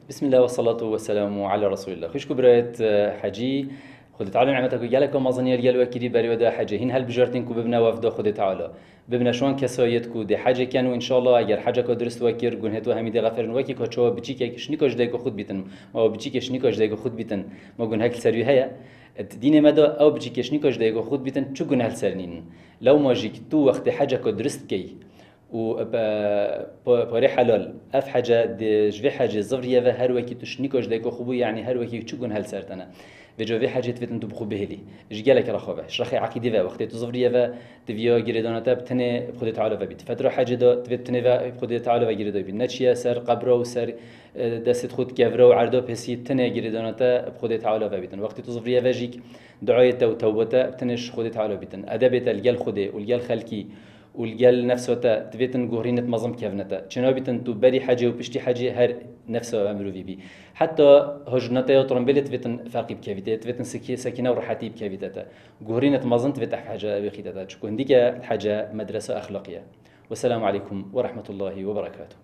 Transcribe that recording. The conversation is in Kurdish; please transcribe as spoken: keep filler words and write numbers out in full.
Bismillah ve salatu ve selamu ala Resulillah. Xwişk û birayet, e, hecî, Xwedê Teala nimeta ku gelek mezin ya li gel we kirî, berê we da hecê. Hîn hilbijartin ku bibine wefda Xwedê Teala. Bibine şwan kesayet ku dê hecê ken û înşallah eger heceka dirist we kir, gunhê we hemî dê xeferin, wekî ka çawa biçîkek şinîka ji dayik û xwe dibîtin. Ma ew biçîkê şinîka ji dayik û xwe dibîtin, ma gunhek li ser wî heye? Di dînê me de ew biçîkê şinîka ji dayik û xwe dibîtin, çi guneh li ser nînin? Lewma jî ku tu wextê heceka dirist bikey, û, e, pa-, parê helal. Ev hece di, ji vê hecê zivriye ve her wekî tu şinîka ji dayika xwe bû, yanî her wekî çi guneh li ser te ne. Vêca vê hecê divêtin tu bi xwe bihêlî. Ji gelek rexa ve. Ji rexê eqîdî ve. Wextê tu zivriye ve, tu viya girêdana te bi tenê bi Xwedê Teala ve bît. Fetra hecê de divêt tenê ve bi Xwedê Teala ve girêdayî bît. Neçiye ser qebra û ser, e, destê xwe di kevra û erda pêsî tenê girêdana te bi Xwedê Teala ve bîtin. Wextê tu zivriye ve jîk duayê te û tewba te bi tenê ji Xwedê Teala bîtin. Edebê te li gel Xwedê û li gel xelkî û li gel nefsa te divêtin guhrînet mezin bikevine te. Çênabîtin tu berî hecê û piştî hecê her nefsa ve mirovî bî. Heta hojna te ya tirimbêlê divêtin ferqî bikevî te, divêtin sekî-, sekîne û rehetî bikevî te te. Guhrînet mezin divêt ev hece wêxî te te. Çiku hindîke hece medresa exlaqî ye. Wesselamu aleykum ve rahmetullahi ve berekatuh.